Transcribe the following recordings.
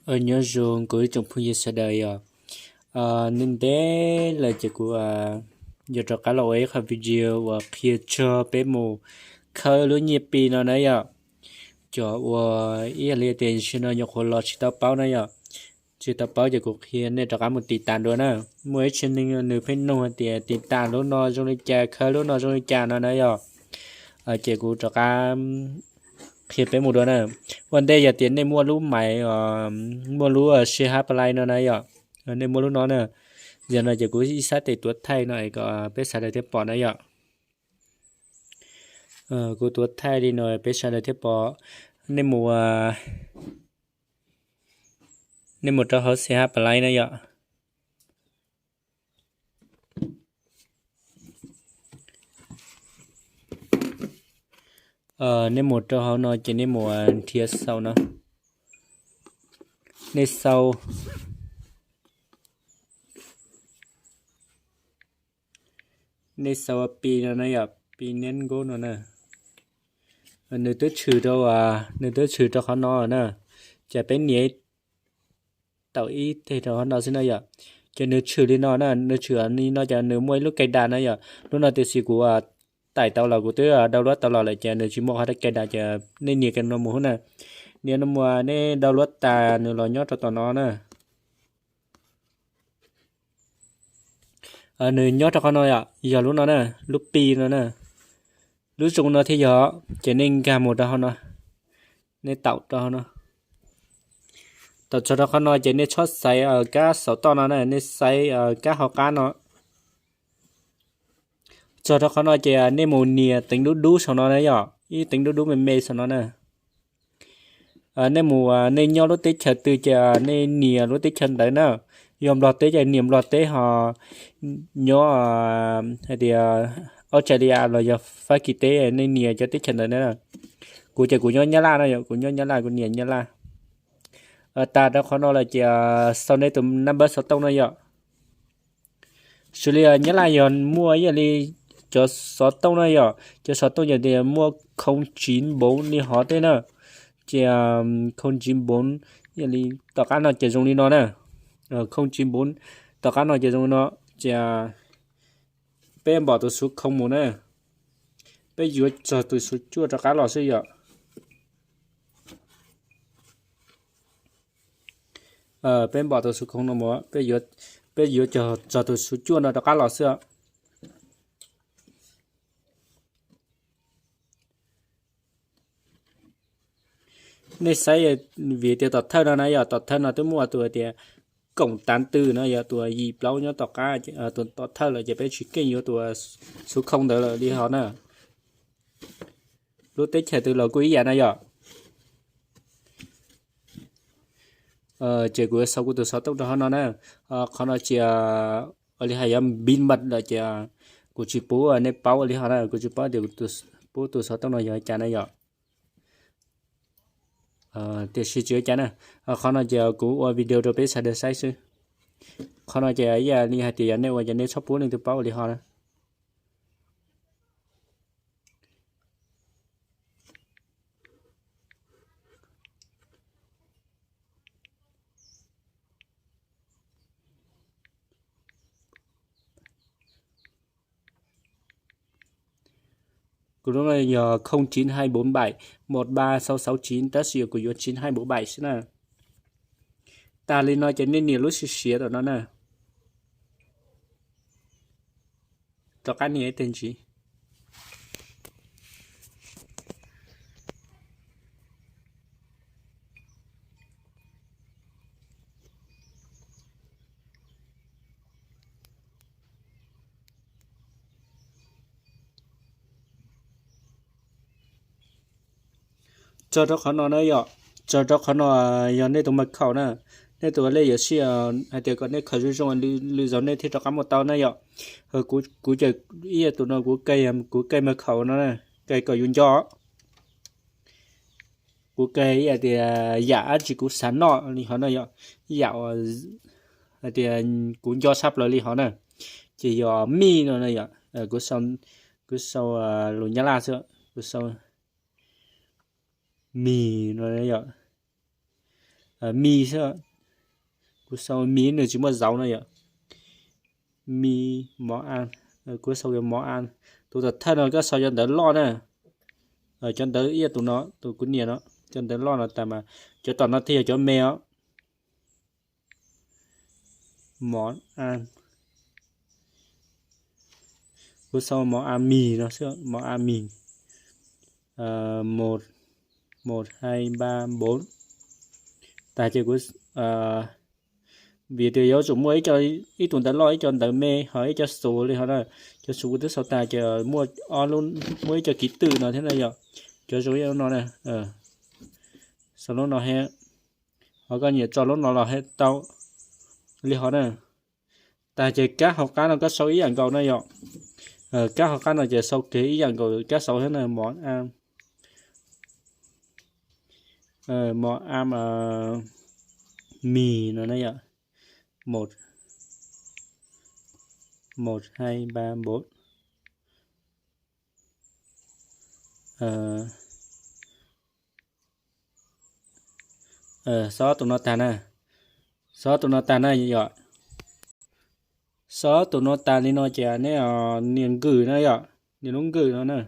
Nyob zoo kuv ib tsoom phooj ywg sawv daws yom. Ntev ntev lawm ces kuv yuav rov qab los ua ib qho video uas qhia txog peb mus khawb lub nyiaj Pi no na yom. Cov uas ib yam li tias ntsis no nyuam qhuav los tsis tau paub na yom. Tsis tau paub ces kuv qhia nej rov qab mus tiv tas dua na. Muaj ib tsev neeg nws pheej nug hais tias tiv tas lub no zoo li cas, khawb lub no zoo li cas no na yom. Ces kuv rov qab qhia peb mus dua na. Ua ntej yog tias nej muaj lub maiv, muaj lub C H Play no na yom. Nej muaj lub no na. Yog no ces kuv ib sab tes tuav thaij no kom peb sawv daws thiaj pom na yom. Kuv tuav thaij li no peb sawv daws thiaj pom. Nej mus, nej mus rau hauv C H Play na yom. Nej mus rau hauv no ces nej mus nrhiav xaus no. Nej xaus, nej xaus Pi no na yom, Pi Network no na. Nws twb tshwm rau, nws twb tshwm rau qhov no na. Ces peb nias tau ib teg rau qhov no xwb na yom. Ces nws tshwm li no na, nws tshwm li no ces nws muaj ib lub cài đặt na yom. Lub no tiam sis kuv tải tau los kuv twb download tau los lawm ces nws tsis muaj qhov cài đặt ces nej nias kiag no mus hub na. Nias no mus nej download tas nws los nyob rau tom no na. Nws nyob rau qhov no yom, yog lub no na, lub Pi no na. Lub zoo no thiaj yog, ces nej nkag mus rau hauv no, nej taum rau hauv no. Taum txog rau qhov no ces nej txhob xaiv kab xov tooj no na, nej xaiv kab hauv qab no. Txog rau qhov no ces nej mus nias teev dub dub saum no na yom, ib teev dub dub me me saum no na. Nej mus, nej nyob lub teb chaws twg ces nej nias lub teb chaws ntawd na. Yog Nplog teb ces nias Nplog teb, ho nyob hais tias Australia los yog Fab Kis teb nej nias cov teb chaws ntawd na. Kuv ces kuv nyob Nyab Laj no yom, kuv nyob Nyab Laj kuv nias Nyab Laj. Tas rau qhov no lawm ces xaus nej tus number xov tooj no yom. Xws li Nyab Laj yog muaj ib yam li cov xov tooj na yom, cov xov tooj yog tias muaj không chín bốn li hov tej na, ces không chín bốn yam li tom qab no ces zoo li no na, không chín bốn tom qab no ces zoo li no, ces peb npom tus số không mus na, peb yuav txog tus số cuaj rov qab los xwb yom. Peb npom tus số không no mus, peb yuav txog tus số cuaj no rov qab los xwb. Nej saib vim tias tom thawj no na yog tom thawj no twb muaj tus hais tias cổng tám tư no yog tus yim plaub nyob tom qab, tus tom thawj lawm ces peb tsis keej yuav tus số không ntawd lawm li hov na. Lub teb chaws twg los kuj ib yam na yom. Ces kuv yuav xaus kuv tus xov tooj rau hauv no na. Qhov no ces ua li hais yog bí mật lawm ces kuv tsis pub nej paub ua li hov na, kuv tsis paub tias pub tus xov tooj no yog cas na yom. Tiam sis tsis ua cas na, qhov no ces kuv ua video rau peb sawv daws saib xwb. Qhov no ces ib yam li hais tias yog nej ua ces nej txhob pub leej twg paub ua li hov na. Kuv lub no yog không chín hai bốn bảy một ba sáu sáu chín, tab sis kuv yuav chín hai bốn bảy xwb na. Tas li no ces nej nias lub siav siav tom no na. Rov qab nias ib teg ntsis. Txog rau qhov no na yom, txog rau qhov no yog nej tus mật khẩu na, nej tus lej yuav sij hais tias kom nej khaws zoo zoo lwm zaus nej thiaj rov qab muaj tau na yom. Kuv ces ib yam tus no kuv, kuv kej mật khẩu no, kej kom yus nco. Kuv kej ib yam tias yam dab tsi kuv xav noj li hov na yom, yam hais tias kuv nco tshaj plaws li hov na, ces yog mij no na yom. Kuv sau lus Nyab Laj xwb, kuv sau mij no yom. Mi xwb. Kuv sau mi, nws tsis muaj dấu no yom. Mi, mov a, kuv sau mov a. Tus thawj no koj sau cov ntawv loj na. Cov ntawv ib yam tus no, tus kuv nias no, cov ntawv loj no tas mas cov tom no thiaj yog cov me os. Mov a, kuv sau mov a mis no xwb, mov a mis. Một, một, hai, ba, bốn. Tas ces kuv, vim tias yuav tsum muaj ib co, ib tug ntawv loj, ib co ntawv me, ho ib co số li ho na. Cov số kuv twb sau tas ces muaj ob lub, muaj ib co ký tự no thiab na yom. Cov zoo ib yam no na. Sau lub no thiab, ho koj nyiam tso lub no los thiab tau li ho na. Tas ces kab hauv qab no koj sau ib yam nkaus na yom. Kab hauv qab no ces sau kiag ib yam nkaus kab sau thiab na, mov a, mov a, mis no na yom. Một, một, hai, ba, bốn. Xov tus no tag na, xov tus no tag na yom. Xov tus no tas li no ces nej nias nkws na yom, nias lub nkws no na.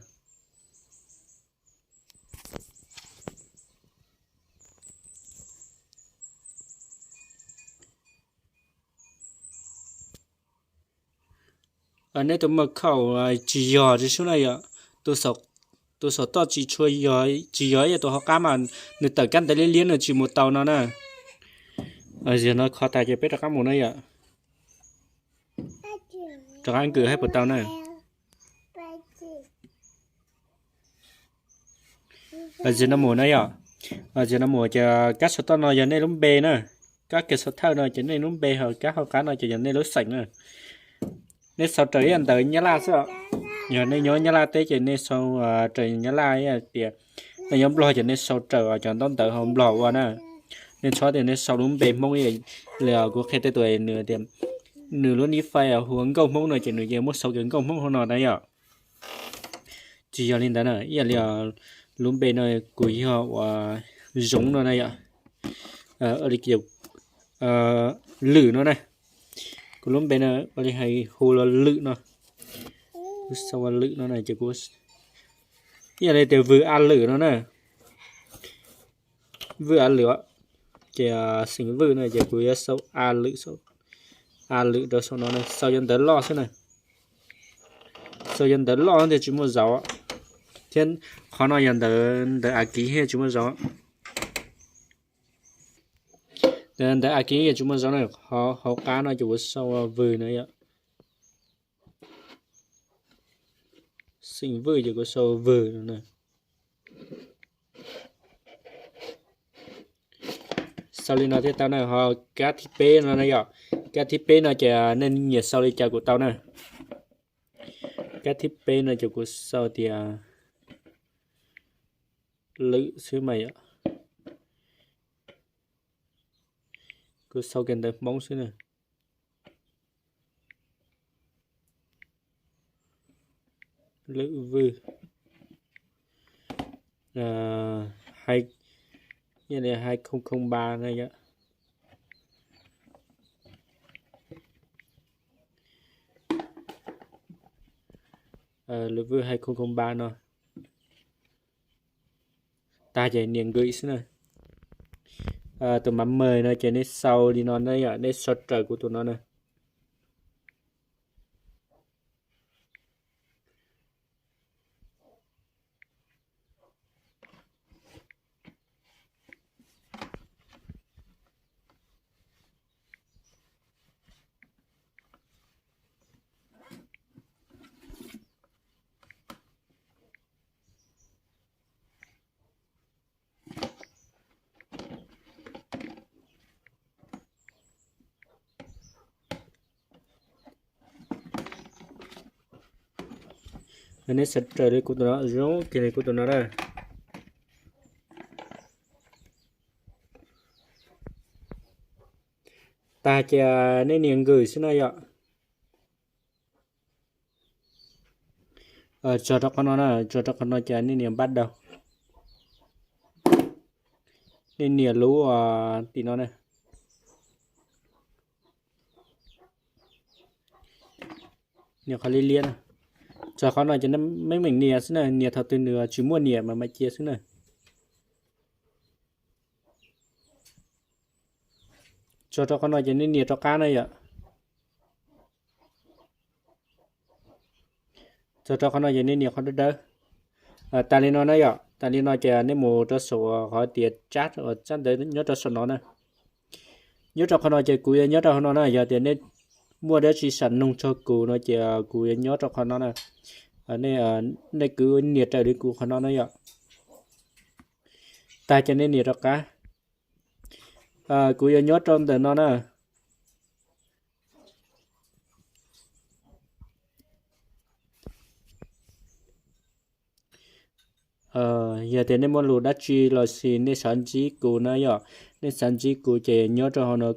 Nej tus mật khẩu tsis yog tsis sub na yom, tus xov tooj tsis tshua, tsis yog ib yam tus hauv qab mas nws tawm kab ntawv liab liab no tsis mus tau no na. Zaum no kho tas ces peb rov qab mus na yom. Rov qab nkws hab puas tau na. Zaum no mus na yom. Zaum no mus ces kab xov tooj no yog nej lub npe na. Kab kiag xov thawj no ces nej lub npe, ho kab hauv qab no ces yog nej lub xeem na. Nej sau raws ib yam ntawv Nyab Laj xwb. Yog nej nyob Nyab Laj teb ces nej sau raws Nyab Laj, tias nej nyob Nplog ces nej sau raws cov ntaub ntawv hauv Nplog ua na. Nej txhob tias nej sau lub npe Hmoob li kuv qhia tej tus nws tias nws lub nick Face hu ua Nkauj Hmoob no ces nws yeej muab sau kiag Nkauj Hmoob hauv no na yom. Tsis yog li ntawd na, ib yam li lub npe no kuv yog ua Zoov no na yom. Lwm no na, kuv lub npe no ua li hais hu ua Lwm no. Kuv sau ua Lwm no na ces kuv ib yam li tias Vwm A Lwm no na. Vwm A Lwm, ces xeem Vwm no ces kuv yuav sau A Lwm, A Lwm rau saum no, sau cov ntawv loj xwb na. Sau cov ntawv loj thiaj tsis muaj dấu, thiab qhov no yog ntawv, ntawv A Kiv thiaj tsis muaj dấu. Ntawv A Kiv tsis muaj dấu na, hauv qab no ces kuv sau Vwm no yom. Xeem Vwm ces kuv sau Vwm no na. Sau li no thiaj tau na. Ho kab thib peb no na yom, kab thib peb no ces nej nyiam sau li cas kuj tau na. Kab thib peb no ces kuv sau tias Lwm xwb mas yom. Kuv sau kiag ntawv Hmoob xwb na. Lwm Vwm, hai không không ba no yom. Lwm Vwm hai không không ba no. Tag ces nias nkws xwb na. Tus mã mời no ces nej sau li no na yom, nej sau raws kuv tus no na. Nej sau raws li kuv tus no, zoo kiag li kuv tus no na. Tag ces nej nias nkws xwb na yom. Tso rau qhov no na, tso rau qhov no ces nej nias bắt đầu. Nias lub tim no na, nias qhov liab liab na. Txog qhov no ces meej meem nias xwb na, nias thaum twg nws tsis muaj niam mas mam cia xwb na. Txog rau qhov no ces nej nias rov qab na yom. Txog rau qhov no ces nej nias qhov dawb dawb. Tas li no na yom, tas li no ces nej mus rau saum qhov tias tsab, tsab ntawv nyob rau saum no na. Nyob rau qhov no ces kuv yuav nyob rau qhov no na, yog tias nej muaj dab tsi sam noog txog kuv no ces kuv yuav nyob rau qhov no na. Nej kwv nias raws li kuv qhov no na yom. Tas ces nej nias rov qab. Kuv yuav nyob rau ntawm no na. Yog tias nej muaj lus dab tsi los sis nej xav ntsib kuv na yom, nej xav ntsib kuv ces nyob rau hauv no,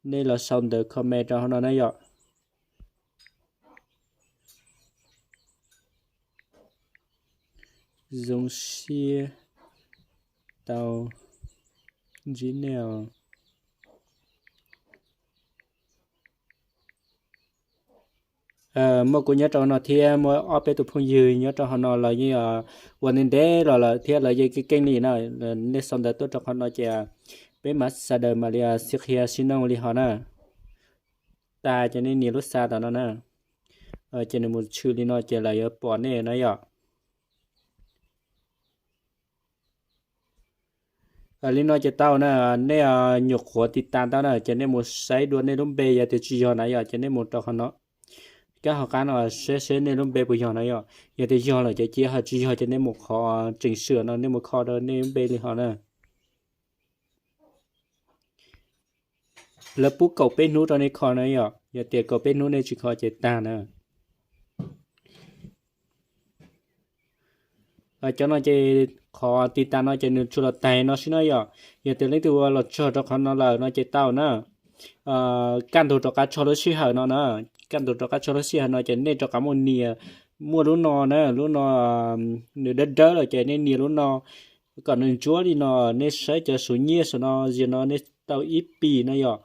nej los sau ntawv comment rau hauv no na yom. Zoo siab tau ntsib nej os. Muaj kuv nyob rau no thiab muaj ob peb tus phooj ywg nyob rau hauv no los yeej ua ntev ntev los lawm thiab lawv yeej keej keej li na. Nej sau ntawv tuaj rau qhov no ces peb mam sawv daws mam li sib qhia sib noog li hos na. Tas ces nej nias lub xa tom no na. Ces nws mus tshwm li no ces lawv yuav pom nej na yom. Li no ces tau na, nej nyuam qhuav tiv tas tau na ces nej mus saib dua nej lub npe, yog tias tsis yog na yom ces nej mus rau qhov no, kab hauv qab no saib seb nej lub npe puas yog na yom. Yog tias yog lawm ces cia, ho tsis yog ces nej mus qhov tseem swm no nej mus kho rau nej lub npe li hos na. Lawv pub kaum peb hnub rau nej kho na yom, yog tias kaum peb hnub nej tsis kho ces tag na. Cov no ces qhov tiv tas no ces nws tsuas los tag no xwb na yom. Yog tias leej twg ua los txog rau qhov no lawm no ces tau na. Kaj ntug rov qab txog lub sij hawm no na, kaj ntug rov qab txog lub sij hawm no ces nej rov qab mus nias, muaj lub no na, lub no nws dawb dawb lawm ces nej nias lub no kom nws ntsuab li no, nej saib cov xuv nyiaj saum no, zaum no nej tau ib Pi no yom.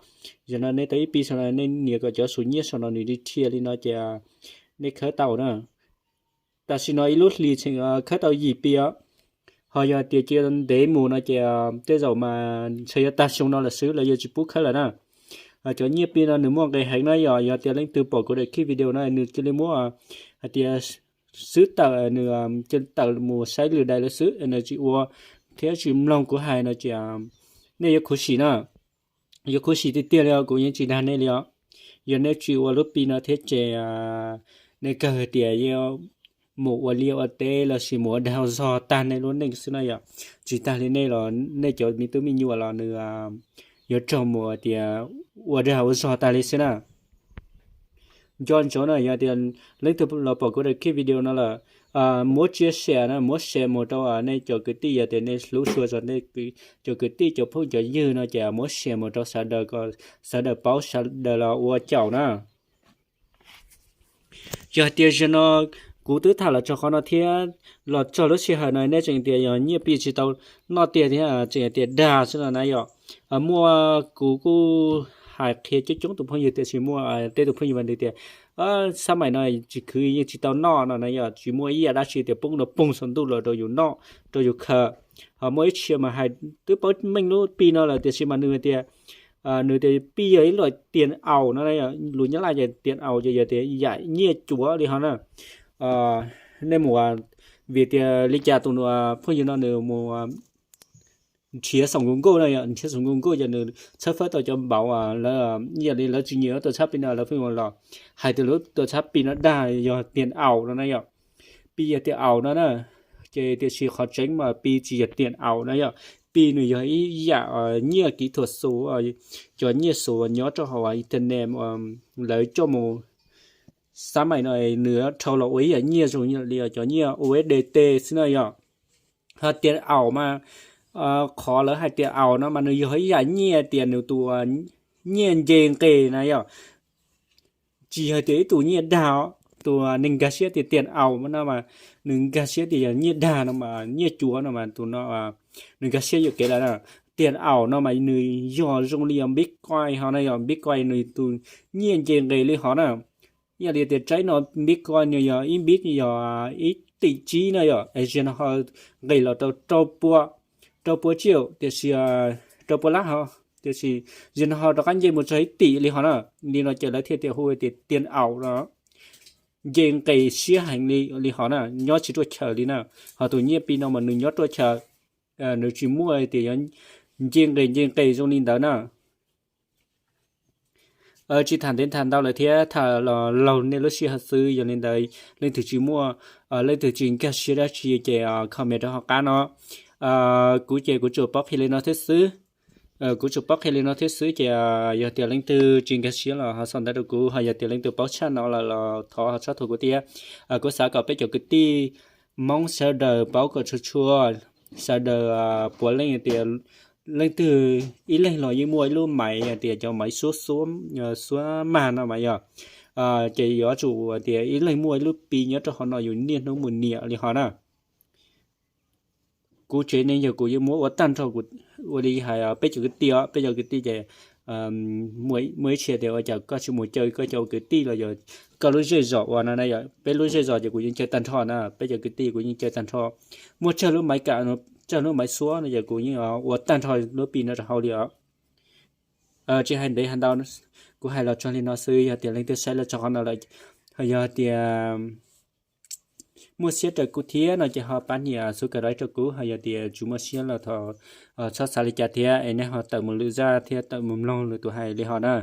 Zaum no nej tau ib Pi saum no nej nias kom cov xuv nyiaj saum no nws dhia li no ces nej khawb tau na. Tam sim no ib lub hlis tseem khawb tau yim Pi os. Ho yog tias cia ntev mus no ces tej zaum mas ntshe yuav tag xyoo no lawm xwb, lawv yuav tsis pub khawb lawm na. Cov nyiaj Pi no nws muaj nqis heev na yom, yog tias leej twg pom kuv daim clip video no nws cia li muab hais tias xwb tawm, nws cia li tawm mus saib lwm daim lawm xwb, nws tsis ua thiab tsis mloog kuv hais no ces nej yuav khuv xim na. Yuav khuv xim tiag tiag li os, kuv yeej tsis dag nej li os. Yog nej tsis ua lub Pi no thiab ces nej kawg tias mus ua liaj ua teb los sis mus ua dag ua zog tag nej lub neej xwb na yom. Tsis tag li nej los nej cov me tub me nyuam los nws yuav raug mus tias ua dag ua zog tag li xwb na. Nco ntsoov na, yog tias leej twg los pom kuv daim clip video no lawm, muab share na, muab share mus rau nej cov kwv tij, yog tias nej hlub tshua rau nej cov kwv tij cov phooj cov ywg no ces muab share mus rau sawv daws kom sawv daws paub sawv daws los ua caum na. Yog hais tias zaum no kuv twb tham los txog qhov no thiab los txog lub sij hawm no nej tseem tias yog nyiaj Pi tsis tau noj tiag thiab tseem tias dag xwb no na yom. Muaj kuv kuj hais qhia coob coob tus phooj ywg tiam sis muaj tej tus phooj ywg mas nws tias xab maim no tsis khwv yeej tsis tau noj no na yom, tsis muaj ib yam dab tsi tias poob no poob saum ntuj los rau yus noj rau yus khaws. Ho muaj ib txhia mas hais twb paub meej lub Pi no lawm tiam sis mas nws tias nws tias Pi yog ib lub tias aus no, lus Nyab Laj ces tias aus ces yog tias yam nyiaj cuav li ho na. Nej mus, vim tias li cas tus phooj ywg no nws mus nrhiav xoom Google no, nrhiav xoom Google ces nws tshawb fawb tau cov npauv, yam li lawv tsis nyiam tuam txhab Pi no lawv pheej ua los hais tias lub tuam txhab Pi no dag yog tias aus no na yom. Pi yog tias aus no na, ces tiam sis qhov tseeb mas Pi tsis yog tias aus na yom. Pi nws yog ib yam nyiaj kỹ thuật số, cov nyiaj số nyob rau hauv internet lawv coj mus xab maim no nws dhau los ua ib yam nyiaj zoo li cov nyiaj U S D T xwb na yom. Ho tias aus mas qhov lawv hais tias aus no mas nws yog ib yam nyiaj tias nws tus nyiaj nce nqes na yom. Tsis yog tias ib tus nyiaj dag, tus neeg nkag siab tias tias aus no mas nws nkag siab tias yog nyiaj dag no mas nyiaj cuav no mas tus no nws nkag siab yuam kev lawm na. tiag aus no mas nws yog zoo li yog Bitcoin ho na, yog Bitcoin nws tus nyiaj nce nqis li hov na. Yog li tias tsaib no Bitcoin nws yog ib bit yog ib tim tsib na yom, es ziag no ho nqis los rau rau pua, rau pua tsiaj tiam sis rau pua lab ho, tiam sis ziag no ho rov qab nce mus txog ib tim li hov na. Li no ces lawv thiaj tias hu tias tiag aus no nce nqis siab heev li li hov na, nyob tsis ruaj chaw li na. Ho tus nyiaj pi no mas nws nyob ruaj chaw, nws tsis muaj tias yuav nce nqis nce nqis zoo li ntawd na. Tsis tham ntev tham ntau lawm thiab, tham los laug nej lub sij hawm xwb, yog li ntawd leej twg tsis muaj, leej twg tsis nkag siab dab tsi ces comment rau hauv qab no. Kuv ces kuv tsuas paub qhia li no thiab xwb. Kuv tsuas paub qhia li no thiab xwb ces yog tias leej twg tsis nkag siab los ho sau ntawv rau kuv, ho yog tias leej twg paub tshaj no lawm los thov ho txhob thuam kuv thiab. Kuv xav kom peb cov kwv tij Hmoob sawv daws paub kom txhua txhua, sawv daws puav leej tias leej twg ib leeg los yeej muaj ib lub maiv tias cov maiv xuab mag no mas yog, ces yuav tsum tias ib leeg muaj ib lub pi nyob rau hauv no yus niaj hnub mus niam li hov na. Kuv tsev neeg yog kuv yeej muab ua tag nrho, kuv ua li hais peb cov kwv tij os, peb cov kwv tij ces muaj ib txhia tias ua cas koj tsis mus caw koj cov kwv tij los yog koj lub zej zos ua no na yom, peb lub zej zos ces kuv yeej caw tag nrho na, peb cov kwv tij kuv yeej caw tag nrho. Muaj tsawg lub maiv kam, tsawg lub maiv xuab no ces kuv yeej ua tag nrho lub pi no rau hauv li os. Tsis hais ntev hais ntau, kuv hais los txog li no xwb, yog tias leej twg saib los txog qhov no lawm, yog tias muaj siab raws kuv thiab no ces ho pab nias subscribe rau kuv, ho yog tias tsis muaj siab los thov txhob xav li cas thiab es nej ho tawm mus lwm zaj thiab tawm mus mloog lwm tus hais li hov na.